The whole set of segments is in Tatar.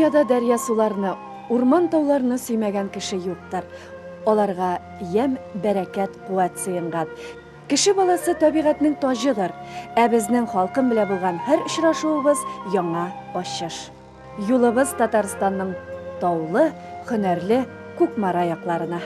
дөньяда дәрья-суларны, урман-тауларны сөймәгән кеше юктыр. Аларга ямь, бәрәкәт, куәт сыенган. Кеше баласы табигатьнең таҗыдыр. Ә безнең халкым белән булган һәр очрашуыбыз яңа ачыш. Юлыбыз Татарстанның таулы, һөнәрле Кукмара якларына.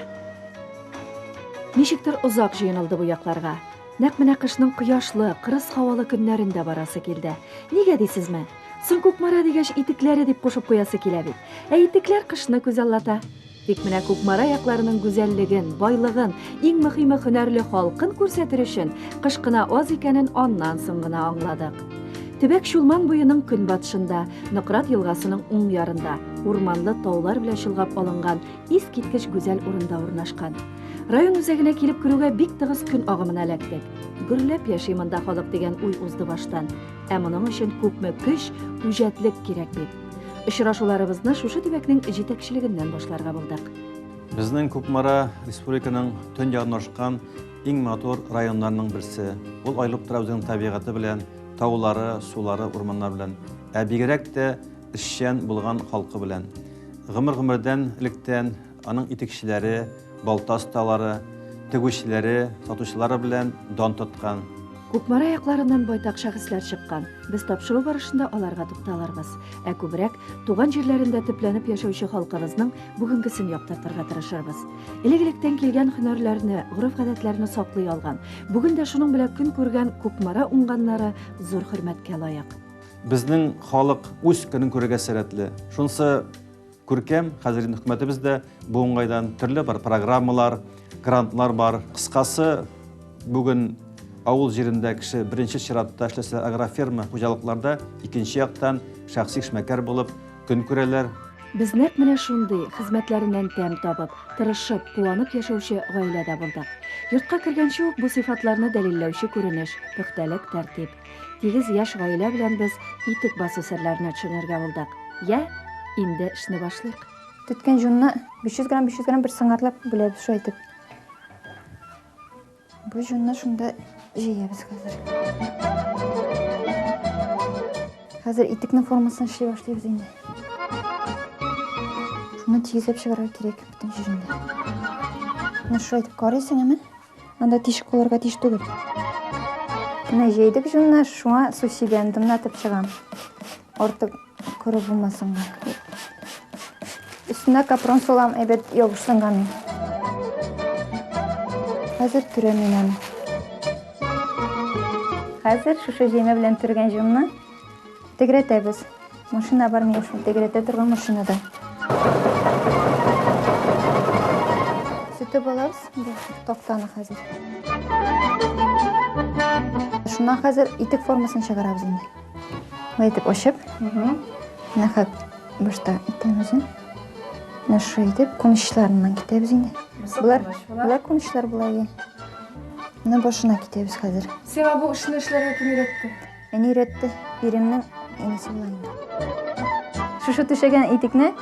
Ничектер озак җыенылды бу якларга. Нәкъ менә кышның кояшлы, кырыс һавалы көннәрендә барасы килде. Нигә дисезме? Соң Кукмара дигәч, итекләре дип кушып куясы килә бит. Ә итекләр кышны күзаллата. Тик менә Кукмара якларының гүзәллеген, байлыгын, иң мөхиме һөнәрле халкын күрсәтер өчен кыш кына аз икәнен аннан соң гына аңладык. Төбәк Чулман буеның көнбатышында, Нократ елгасының уң ярында, урманлы таулар белән чолгап алынган искиткеч гүзәл урында урнашкан. Район үзәгенә килеп керүгә бик тыгыз көн агымына эләктек. Гөрләп яши монда халык дигән уй узды баштан. Ә моның өчен күпме көч, үҗәтлек кирәк бит. Очрашуларыбызны шушы төбәкнең җитәкчелегеннән башларга булдык. Безнең Кукмара республиканың төньягында урнашкан иң матур районнарының берсе. Ул аерылып тора үзенең табигате белән, таулары, сулары, урманнар белән. Ә бигрәк тә эшчән булган халкы белән. Гомер-гомердән электән аның итекчеләре, балта осталары, тегүчеләре, сатучылары белән дан тоткан. Кукмара якларыннан байтак шәхесләр чыккан. Без тапшыру барышында аларга тукталырбыз. Ә күбрәк туган җирләрендә төпләнеп яшәүче халкыбызның бүгенгесен яктыртырга тырышырбыз. Элек-электән килгән һөнәрләрне, гореф-гадәтләрне саклый алган, бүген дә шуның белән көн күргән Кукмара уңганнары зур хөрмәткә лаек. Безнең халык үз көнен күрергә сәләтле. Шунысы Күркәм, хәзер инде хөкүмәтебез дә бу уңайдан төрле бар программалар, грантлар бар. Кыскасы, бүген авыл җирендә кеше беренче чиратта эшләсә агроферма хуҗалыкларда, икенче яктан шәхси эшмәкәр булып көн күрәләр. Без нәкъ менә шундый, хезмәтләреннән тәм табып, тырышып, куанып яшәүче гаиләдә булдык. Йортка кергәнче үк бу сыйфатларны дәлилләүче күренеш, пөхтәлек, тәртип. Тигез яшь гаилә белән без итек басу серләренә төшенергә булдык. Йә, инде эшне башлыйк. Төткән җонны 500 грамм, 500 грамм бер сыңарлап бүләбез шулай итеп. Бу җонны шунда җәябез хәзер. Хәзер итекнең формасын эшли башлыйбыз инде. Шуны тигезләп чыгарырга кирәк бөтен җирендә. Менә шулай итеп карыйсың, әмма Анда тишек булырга тиеш түгел. Менә җәйдек җонны, шуңа су сибәм, дымлатып чыгам. Артык коры булмасынга. Өстенә капрон салам, әйбәт ябышсынга мин. Хәзер төрәм мин аны. Хәзер шушы җәймә белән төргән җонны тегрәтәбез. Машина бар минем шул тегрәтә торган машинада. Сүтеп алабыз бу тактаны хәзер. Шуннан хәзер итек формасын чыгарабыз инде. Болай итеп ачып, менә хәт башта итәбез. Менә шулай итеп кунычларыннан китәбез инде. Болар, болар кунычлар була. Менә башына китәбез хәзер. Сиңа бу эшне эшләргә кем өйрәтте? Әни өйрәтте, иремнең әнисе була инде. Шушы түшәгән итекне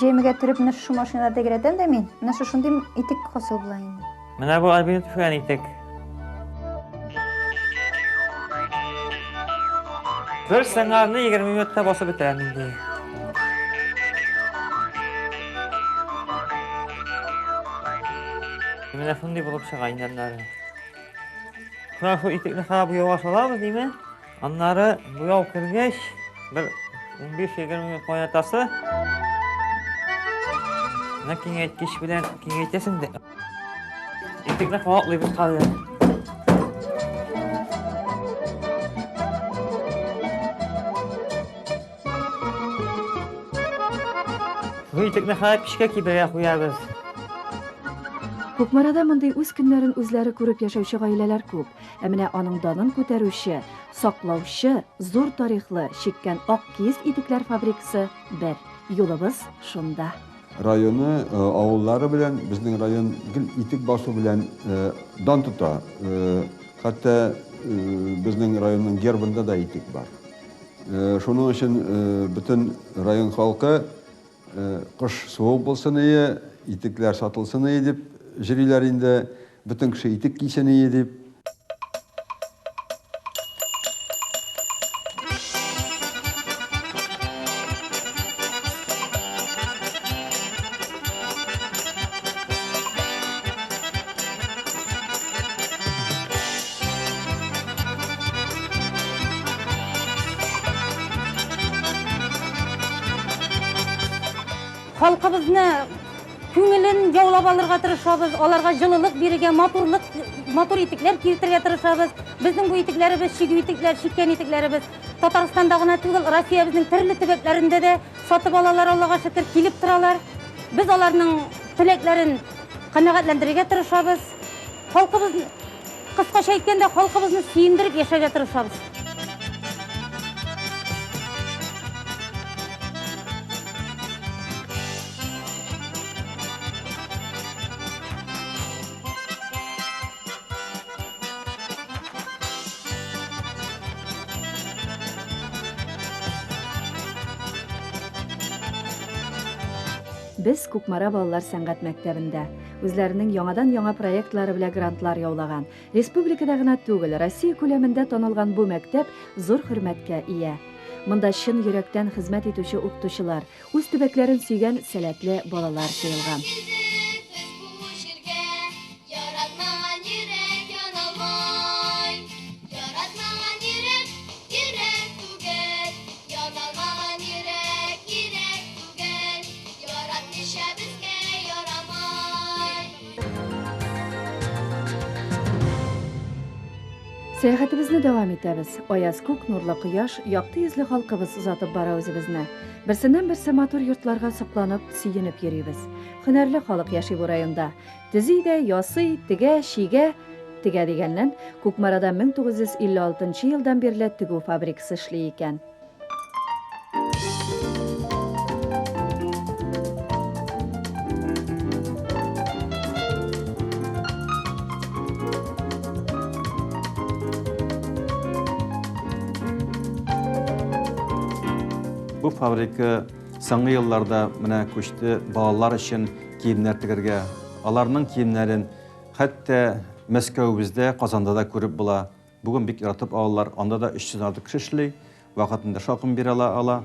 җәймәгә төреп менә шушы машинада тәгәрәтәм дә мин. Менә шушындый итек хасил була инде. Менә бу Альбина түшәгән итек. Бер сыңарны 20 минутта басып бетерәм инде. Менә шундый булып чыга инде аннары. Шуннан шул итекне карап буяуга салабыз, димә. Аннары буяу кергәч, бер 15-20 минут кайнатасы. Менә киңәйткеч белән киңәйтәсең дә. Итекне кабатлыйбыз хәзер. Бу итекне хәзер пичкә кибәргә куябыз. Кукмарада мондый үз көннәрен үзләре күреп яшәүче гаиләләр күп. Ә менә аның данын күтәрүче, саклаучы, зур тарихлы, чиккән ак киез итекләр фабрикасы бер. Юлыбыз шунда. Районы, авыллары белән безнең район гел итек басу белән дан тота. Хәтта безнең районның гербында да итек бар. Шуның өчен бөтен район халкы кыш суык булсын ие, итекләр сатылсын ие дип җөриләр инде. Бөтен кеше итек кисен ие дип. Халкыбызны күңелен яулап алырга тырышабыз, аларга җылылык бирергә, матурлык, матур итекләр киертергә тырышабыз. Безнең бу итекләребез, чигү итекләр, чиккән итекләребез Татарстанда гына түгел, Россиябезнең төрле төбәкләрендә дә сатып алалар, Аллага шөкер, килеп торалар. Без аларның теләкләрен канәгатьләндерергә тырышабыз. Халкыбыз, кыскача әйткәндә, халкыбызны сөендереп яшәргә тырышабыз. Без Кукмара балалар сәнгать мәктәбендә. Үзләренең яңадан-яңа проектлары белән грантлар яулаган, республикада гына түгел, Россия күләмендә танылган бу мәктәп зур хөрмәткә ия. Монда чын йөрәктән хезмәт итүче укытучылар, үз төбәкләрен сөйгән сәләтле балалар җыелган. Сәяхәтебезне дәвам итәбез. Аяз күк, нурлы кояш, якты йөзле халкыбыз озатып бара үзебезне. Берсеннән-берсе матур йортларга сокланып, сөенеп йөрибез. Һөнәрле халык яши бу районда. Төзи дә, ясый, тегә, чигә. Тегә дигәннән, Кукмарада 1956 нчы елдан бирле тегү фабрикасы эшли икән. Бу фабрика соңгы елларда менә күчте балалар өчен киемнәр тегергә. Аларның киемнәрен хәтта Мәскәүебездә, Казанда да күреп була. Бүген бик яратып алалар. Анда да 300 артык кеше эшли. Вакытында шакым бирә ала ала.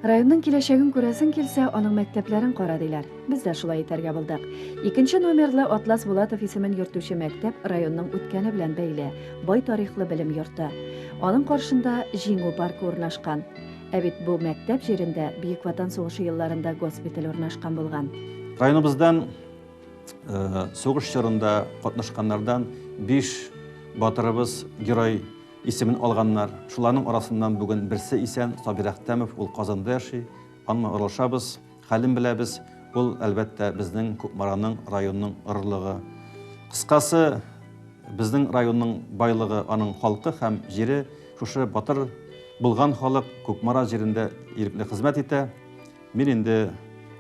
Районның киләчәген күрәсең килсә, аның мәктәпләрен кара, диләр. Без дә шулай итәргә булдык. Икенче номерлы Атлас Булатов исемен йөртүче мәктәп районның үткәне белән бәйле, бай тарихлы белем йорты. Аның каршында Җиңү паркы урнашкан. Ә бит бу мәктәп җирендә Бөек Ватан сугышы елларында госпиталь урнашкан булган. Районыбыздан сугыш чорында катнашканнардан 5 батырыбыз герой исемен алганнар. Шуларның арасыннан бүген берсе исән, Сабир Әхтәмов, ул Казанда яши. Аның белән аралашабыз, хәлен беләбез. Ул, әлбәттә, безнең Кукмараның, районның горурлыгы. Кыскасы, безнең районның байлыгы аның халкы һәм җире. Шушы батыр булган халык Кукмара җирендә ирекле хезмәт итә. Мин инде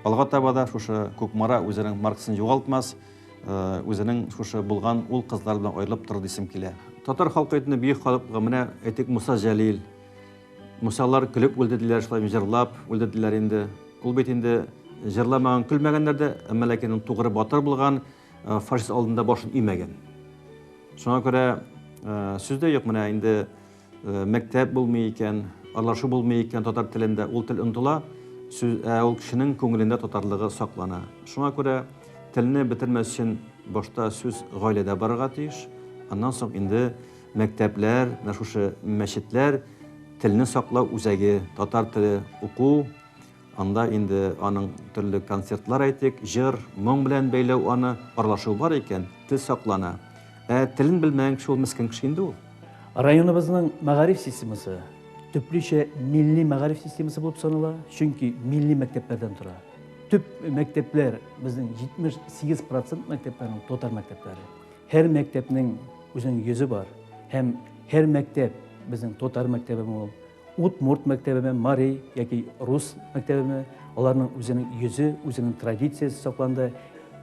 алга таба да шушы Кукмара үзенең маркасын югалтмас, үзенең шушы булган ул кызлар белән аерылып торыр дисем килә. Татар халкы итне бөек халыклыгы, менә әйтик Муса Җәлил. Мусалар көлеп үлде диләр, шулай җырлап үлде диләр инде. Ул бит инде җырламаган, көлмәгәннәр дә, әмма ләкин ул тугры батыр булган, фашист алдында башын имәгән. Шуңа күрә сүз дә юк, менә инде Мәктәп булмый икән, аралашу булмый икән татар телендә, ул тел онытыла, сүз, ә ул кешенең күңелендә татарлыгы саклана. Шуңа күрә телне бетермәс өчен башта сүз гаиләдә барырга тиеш, аннан соң инде мәктәпләр, менә шушы мәчетләр телне саклау үзәге, татар теле уку, анда инде аның төрле концертлар әйтик, җыр, моң белән бәйләү аны, аралашу бар икән, тел саклана. Ә телен белмәгән кеше ул мескен кеше инде ул. Районыбызның мәгариф системасы төплечә милли мәгариф системасы булып санала, чөнки милли мәктәпләрдән тора. Төп мәктәпләр безнең 78% мәктәпләрнең татар мәктәпләре. Һәр мәктәпнең үзенең йөзе бар һәм һәр мәктәп безнең татар мәктәбеме ул, Удмурт мәктәбеме, мари яки рус мәктәбеме, аларның үзенең йөзе, үзенең традициясе сакланды.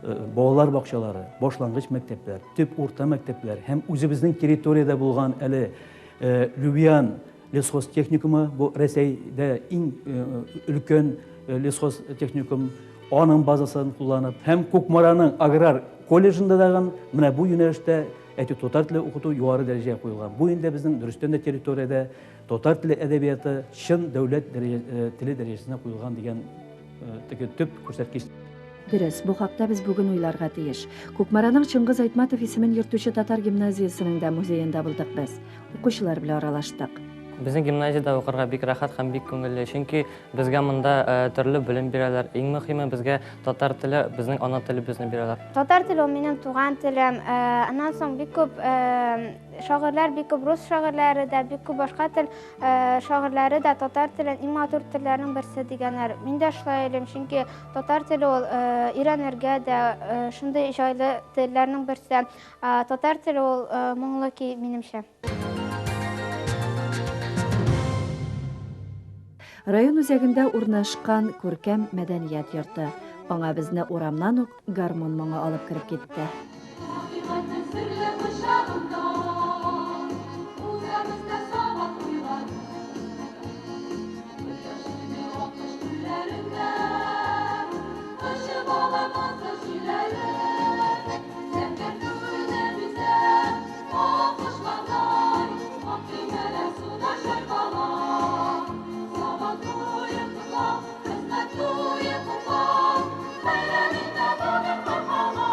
Э, балалар бакчалары, башлангыч мәктәпләр, төп урта мәктәпләр һәм үзебезнең территориядә булган әле э, Любян лесхоз техникумы, бу Рәсәйдә иң э, өлкән лесхоз техникум, аның базасын кулланып һәм Кукмараның аграр колледжында дагын менә бу юнәлештә әйтик татар теле укыту югары дәрәҗәгә куелган. Бу инде безнең дөрестән дә территориядә Татар теле әдәбияты чын дәүләт теле дәрәҗәсенә куелган дигән теге төп күрсәткеч. Дөрес, бу хакта без бүген уйларга тиеш. Кукмараның Чыңгыз Айтматов исемен йөртүче татар гимназиясенең дә музеенда булдык без. Укучылар белән аралаштык. Безнең гимназиядә укырга бик рәхәт һәм бик күңелле, чөнки безгә монда төрле белем бирәләр. Иң мөһиме, безгә татар теле, безнең ана телебезне бирәләр. Татар теле ул минем туган телем. Аннан соң бик күп шагыйрьләр, бик күп рус шагыйрьләре дә, бик күп башка тел шагыйрьләре дә татар телен иң матур телләрнең берсе дигәннәр. Мин дә шулай уйлыйм, чөнки татар теле ул өйрәнергә дә шундый җайлы телләрнең берсе. Татар теле ул моңлы көй, минемчә. Район үзәгендә урнашкан күркәм мәдәният йорты. Аңа безне урамнан ук гармун моңы алып кереп китте. Хакыйкатьнең серле кочагында Үзебез дә сабак уйлады. Кояш иде аккош күлләрендә, Очып ала назлы җилләре. Зәңгәр күлне бизәп, аккошлардай, Ак көймәләр суда чайкала. Сабан туе котлап, хезмәт туе хуплап, Бәйрәм итә бүген бар халык.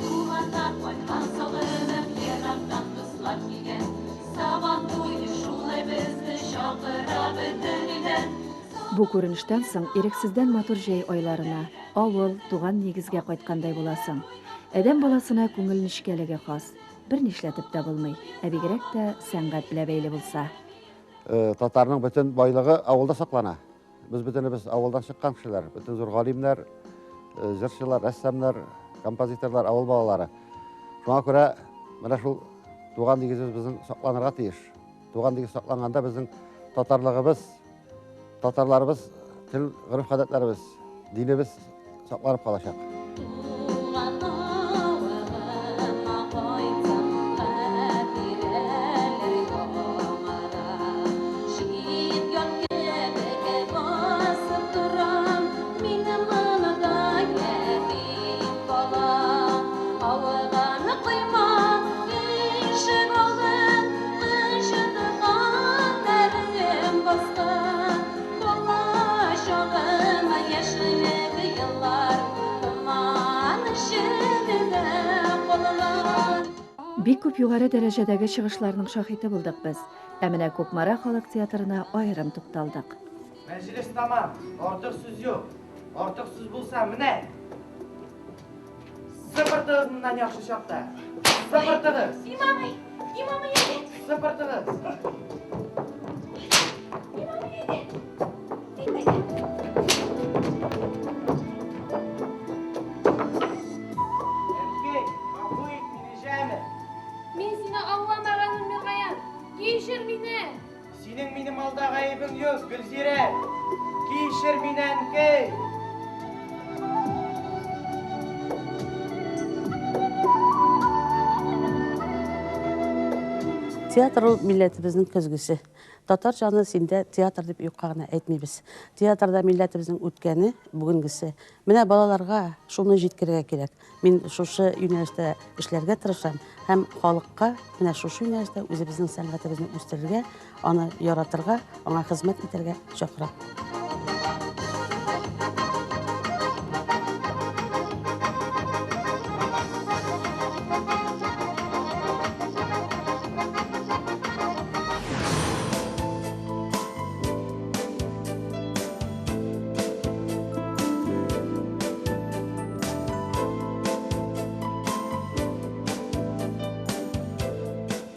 Туганнар кайткан сагынып, ерактан дуслар килгән. Сабан туе шулай безне чакыра бөтен илдән. Бу күренештән соң ирексездән матур җәй айларына, авыл, туган нигезгә кайткандай буласың. Адәм баласына күңел нечкәлеге хас. Бер нишләтеп тә булмый, ә бигрәк тә сәнгать белән бәйле булса. Татарның бөтен байлыгы авылда саклана. Без бөтенебез авылдан чыккан кешеләр, бөтен зур галимнәр, җырчылар, рәссамнар, композиторлар, авыл балалары. Шуңа күрә менә шул туган нигезебез безнең сакланырга тиеш. Туган нигез сакланганда безнең татарлыгыбыз, татарларыбыз, тел, гореф-гадәтләребез, динебез сакланып калачак. Туган авылыма кайтсам, хатирәләр яңара. Чит-ят кебек басып торам, минем монда ятим бала. Авылган койма, ишек алдын, кычыткан нәрем баскан. Бала чагым, яшьлек еллар томан эчендә калган. Бик күп югары дәрәҗәдәге чыгышларның шаһиты булдык без. Ә менә Кукмара халык театрына аерым тукталдык. Мәҗлес тәмам, артык сүз юк. Артык сүз булса, менә. Сыпыртыгыз моннан яхшы чакта. Сыпыртыгыз. Имамый, имамый әйдә. Сыпыртыгыз. Имамый әйдә. Әнкәй, гафу ит мине, җәме. Мин сине аңламаганмын, Миргаян. Кичер мине. Синең минем алда гаебең юк, Гөлзирә. Кичер мине, әнкәй. Театр ул милләтебезнең көзгесе. Татар җаны синдә театр дип юкка гына әйтмибез. Театрда милләтебезнең үткәне, бүгенгесе. Менә балаларга шуны җиткерергә кирәк. Мин шушы юнәлештә эшләргә тырышам һәм халыкка менә шушы юнәлештә үзебезнең сәнгатебезне үстерергә, аны яратырга, аңа хезмәт итәргә чакырам.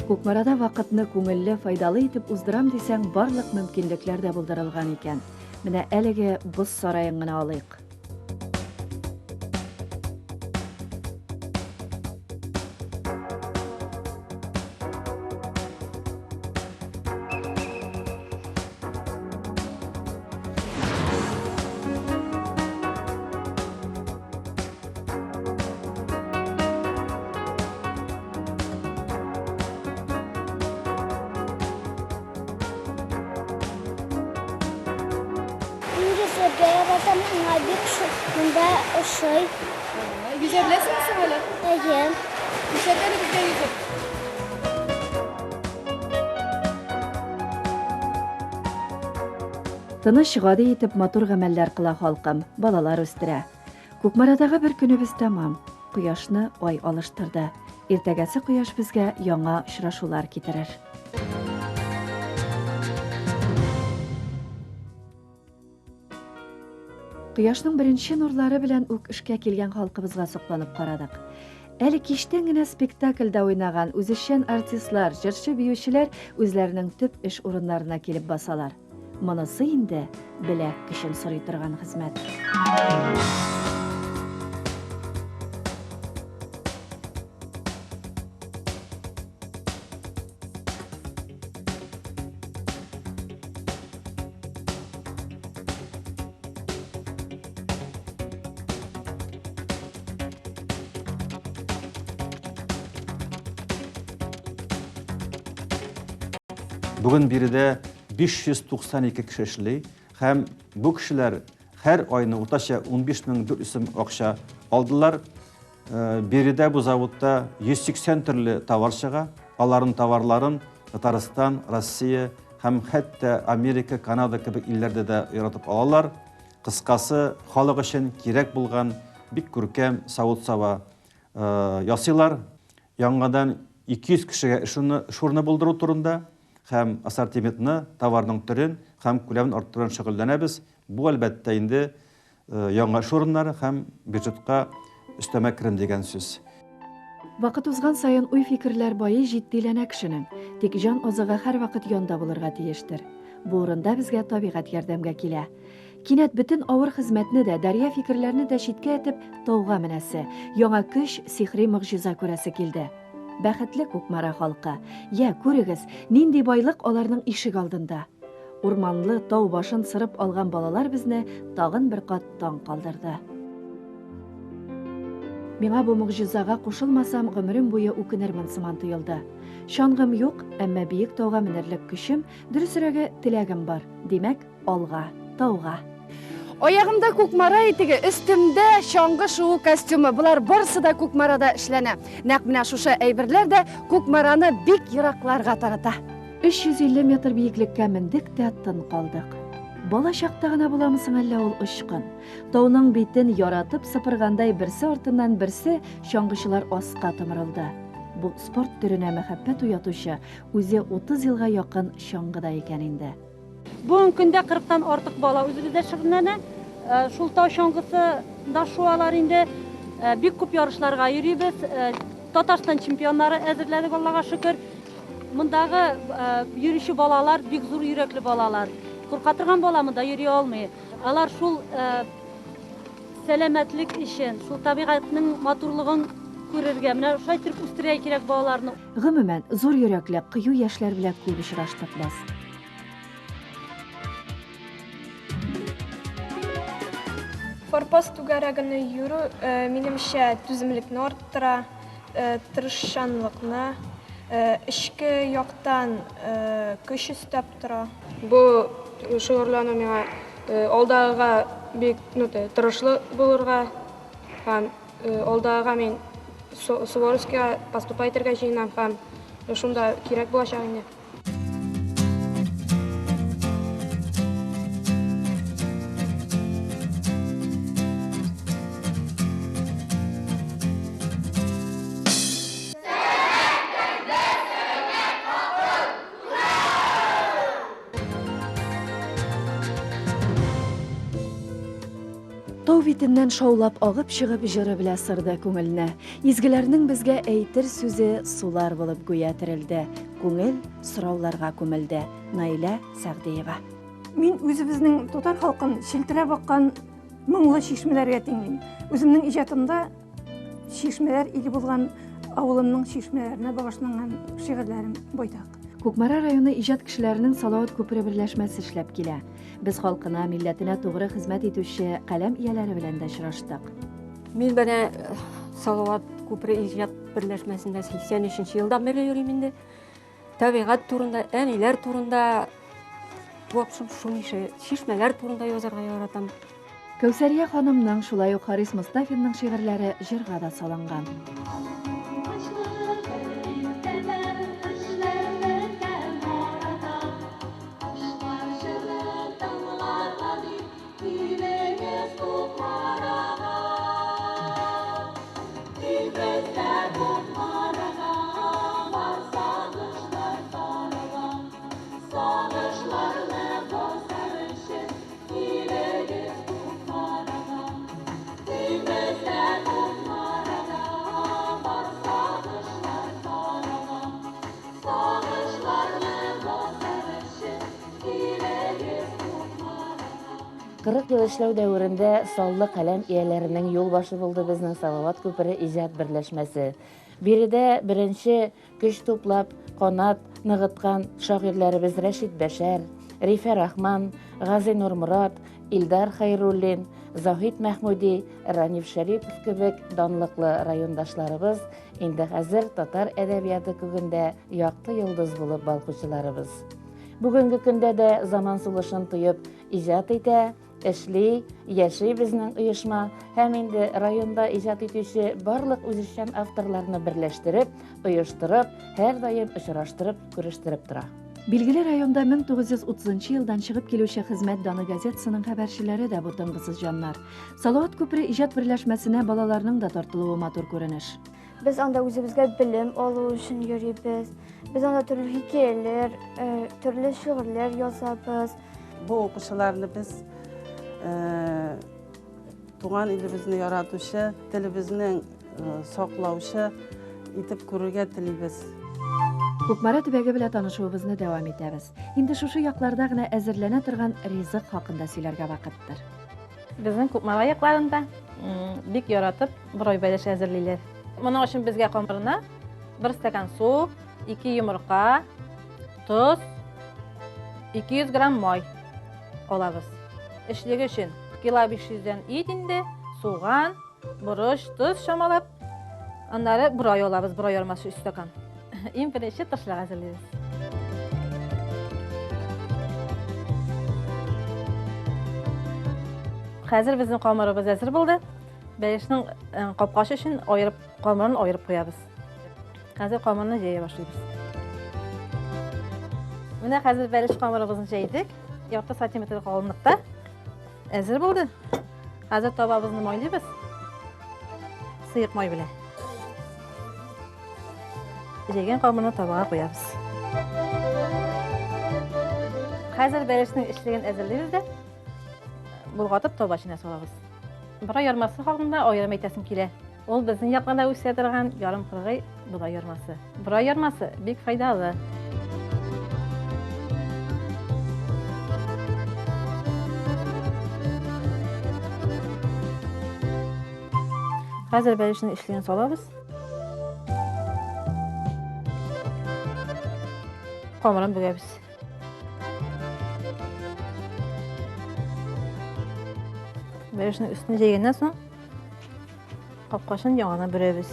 Кукмарада вакытны күңелле, файдалы итеп уздырам дисәң, барлык мөмкинлекләр дә булдырылган икән. Менә әлеге боз сараен гына алыйк. Йөрергә яратам, миңа бик монда ошый. Йөзә беләсеңме соң әле? Әйе. Күрсәт әле безгә йөзеп. Тыныч, гади итеп матур гамәлләр кыла халкым, балалар үстерә. Кукмарадагы бер көнебез тәмам. Кояшны ай алыштырды. Иртәгәсе кояш безгә яңа очрашулар китерер. Кояшның беренче нурлары белән үк эшкә килгән халкыбызга сокланып карадык. Әле кичтән генә спектакльдә уйнаган үзешчән артистлар, җырчы-биючеләр үзләренең төп эш урыннарына килеп басалар. Монысы инде беләк көчен сорый торган хезмәт. Бүген биредә 592 кеше эшли һәм бу кешеләр һәр айны уртача 15400 сум акча алдылар. Э, биредә бу заводта 180 төрле товар чыга. Аларның товарларын Татарстан, Россия һәм хәтта Америка, Канада кебек илләрдә дә яратып алалар. Кыскасы, халык өчен кирәк булган бик күркәм савыт-саба э, ясыйлар. Яңадан 200 кешегә эш урыны булдыру турында һәм ассортиментны, товарның төрен һәм күләмен арттыру белән шөгыльләнәбез. Бу, әлбәттә, инде яңа эш урыннары һәм бюджетка өстәмә керем дигән сүз. Вакыт узган саен уй-фикерләр байый, җитдиләнә кешенең. Тик җан азыгы һәрвакыт янда булырга тиештер. Бу урында безгә табигать ярдәмгә килә. Кинәт бөтен авыр хезмәтне дә, дәрья фикерләрне дә читкә этеп, тауга менәсе, яңа көч, сихри могҗиза күрәсе килде. Бәхетле Кукмара халкы! Йә, күрегез, нинди байлык аларның ишек алдында! Урманлы тау башын сырып алган балалар безне тагын бер кат таң калдырды. Миңа бу могҗизага кушылмасам, гомерем буе үкенермен сыман тоелды. Чангым юк, әмма биек тауга менерлек көчем, дөресрәге, теләгем бар. Димәк, Алга, тауга! Аягымда Кукмара итеге, өстемдә чаңгы шуу костюмы. Болар барысы да Кукмарада эшләнә. Нәкъ менә шушы әйберләр дә Кукмараны бик еракларга тарата. 350 метр биеклеккә мендек тә тын калдык. Бала чакта гына буламы соң әллә ул очкын? Тауның битен яратып сыпыргандай берсе артыннан берсе чаңгычылар аска томырылды. Бу спорт төренә мәхәббәт уятучы үзе 30 елга якын чаңгыда икән инде. Бүгенге көндә 40-тан артык бала үзебездә шөгыльләнә. Э, шул тау чаңгысында шуалар инде. Э, бик күп ярышларга йөрибез. Э, Татарстан чемпионнары әзерләдек, Аллага шөкер. Мондагы йөрүче балалар бик зур йөрәкле балалар. Курка торган бала монда йөри алмый. Алар шул сәламәтлек өчен, шул табигатьнең матурлыгын күрергә, менә шулай итеп үстерергә кирәк балаларны. Гомумән, зур йөрәкле, кыю яшьләр белән күп очраштык без. Форпост түгәрәгенә йөрү, э, минемчә, түземлекне арттыра, э, тырышчанлыкны, э, эчке яктан көч өстәп тора. Бу шөгыльләнү миңа алдагыга бик ну, тырышлы булырга һәм алдагыга мин Суворовскийга поступать итәргә җыенам һәм шунда кирәк булачак инде. Тау битеннән шаулап агып чыгып җыры белә сырды күңелне. Изгеләрнең безгә әйтер сүзе сулар булып гүя терелде. Күңел сорауларга күмелде. Наилә Сәгъдиева. Мин үзебезнең татар халкын челтерәп аккан моңлы чишмәләргә тиңлим. Үземнең иҗатымда чишмәләр иле булган авылымның чишмәләренә багышланган шигырьләрем байтак. Кукмара районы иҗат кешеләренең Салават күпере берләшмәсе эшләп килә. Без халкына, милләтенә тугры хезмәт итүче каләм ияләре белән дә очраштык. Мин менә э, Салават күпере иҗат берләшмәсендә 83 елдан бирле йөрим инде. Табигать турында, әниләр турында В общем, шул ише чишмәләр турында язарга яратам. Кәүсәрия ханымның, шулай ук Харис Мостафинның шигырьләре җырга да салынган. 40 ел эшләү дәверендә саллы каләм ияләренең юл башы булды безнең Салават күпере иҗат берләшмәсе. Биредә беренче көч туплап, канат ныгыткан шагыйрьләребез Рәшит Бәшәр, Рифә Рахман, Газыйнур Морат, Илдар Хәйруллин, Заһид Мәхмүди, Раниф Шәрипов кебек данлыклы райондашларыбыз инде хәзер татар әдәбияты күгендә якты йолдыз булып балкучыларыбыз. Бүгенге көндә дә заман сулышын тоеп иҗат итә, эшли, яши безнең оешма һәм инде районда иҗат итүче барлык үзешчән авторларны берләштереп, оештырып, һәрдаим очраштырып, күрештереп тора. Билгеле, районда 1930 елдан чыгып килүче Хезмәт даны газетасының хәбәрчеләре дә бу тынгысыз җаннар. Салават күпере иҗат берләшмәсенә балаларның да тартылуы матур күренеш. Без анда үзебезгә белем алу өчен йөрибез. Без анда төрле хикәяләр, э, төрле шигырьләр язабыз. Бу укучыларны без э, туган илебезне яратучы, телебезнең э, саклаучы итеп күрергә телибез. Кукмара төбәге белән танышуыбызны дәвам итәбез. Инде шушы якларда гына әзерләнә торган ризык хакында сөйләргә вакыттыр. Безнең Кукмара якларында бик яратып борай бәлеше әзерлиләр. Моның өчен безгә камырына бер стакан су, ике йомырка, тоз, 200 грамм май алабыз. Эчлеге өчен кило 500дән ит инде, суган, борыч, тоз чамалап, аннары борай алабыз, борай ярмасы 3 стакан. Иң беренче тыршлак әзерлибез. Хәзер безнең камырыбыз әзер булды. Бәлешнең э, капкачы өчен аерып камырын аерып куябыз. Хәзер камырны җәя башлыйбыз. Менә хәзер бәлеш камырыбызны җәйдек. Ярты сантиметр калынлыкта. Әзер булды. Хәзер табабызны майлыйбыз. Сыек май белән. Җәйгән камырны табага куябыз. Хәзер бәлешнең эчлеген әзерлибез дә, болгатып таба эченә салабыз. Борай ярмасы хакында аерым әйтәсем килә. Ул безнең якларда үсә торган ярым кыргый бодай ярмасы. Борай ярмасы бик файдалы. Хәзер бәлешнең эчлеген салабыз. Камырын бөгәбез. Бәлешнең өстен җәйгәннән соң капкачын яңадан бөрәбез.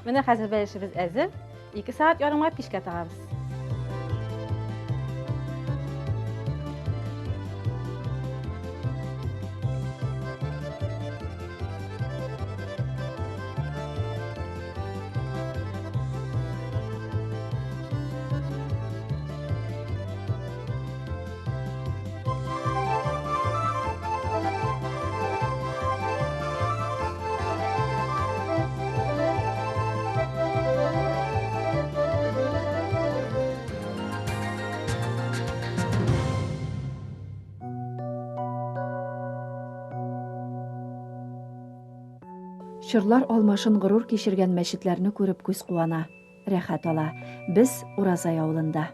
Менә хәзер бәлешебез әзер. 2 сәгать ярымга пичкә тыгабыз. Чорлар алмашын горур кичергән мәчетләрне күреп күз куана. Рәхәт ала. Без Уразай авылында.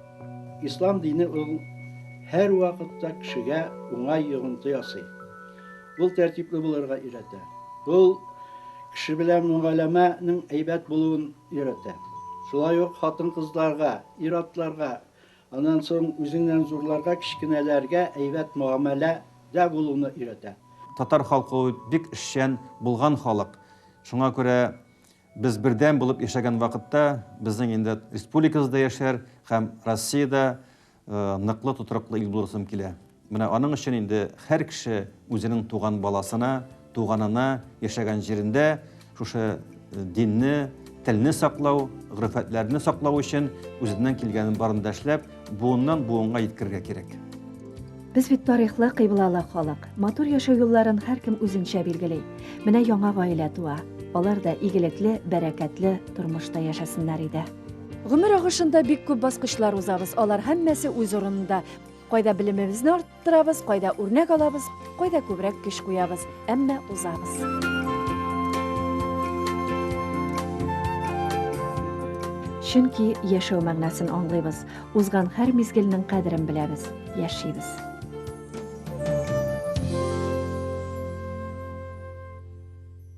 Ислам дине ул һәрвакытта кешегә уңай йогынты ясый. Ул тәртипле булырга өйрәтә. Ул кеше белән мөгаләмәнең әйбәт булуын өйрәтә. Шулай ук хатын-кызларга, ир-атларга Аннан соң үзеңнән зурларга, кечкенәләргә әйбәт мөгамәләдә булуны өйрәтә. Татар халкы ул бик эшчән, булган халык. Шуңа күрә без бердәм булып яшәгән вакытта безнең инде республикабыз да яшәр һәм Россия дә ныклы, тотрыклы ил булырсым килә. Менә аның өчен инде һәр кеше үзенең туган баласына, туганына, яшәгән җирендә шушы динне, телне саклау, горефәтләрне саклау өчен үзеннән килгәнен барын да эшләп, буыннан буынга җиткерергә кирәк. Без бит тарихлы, кыйблалы халык. Матур яшәү юлларын һәркем үзенчә билгели. Менә яңа гаилә туа. Алар да игелекле, бәрәкәтле тормышта яшәсеннәр иде. Гомер агышында бик күп баскычлар узабыз. Алар һәммәсе үз урынында. Кайда белемебезне арттырабыз, кайда үрнәк алабыз, кайда күбрәк көч куябыз, әмма узабыз. Чөнки яшәү мәгънәсен аңлыйбыз, узган һәр мизгелнең кадерен беләбез, яшибез.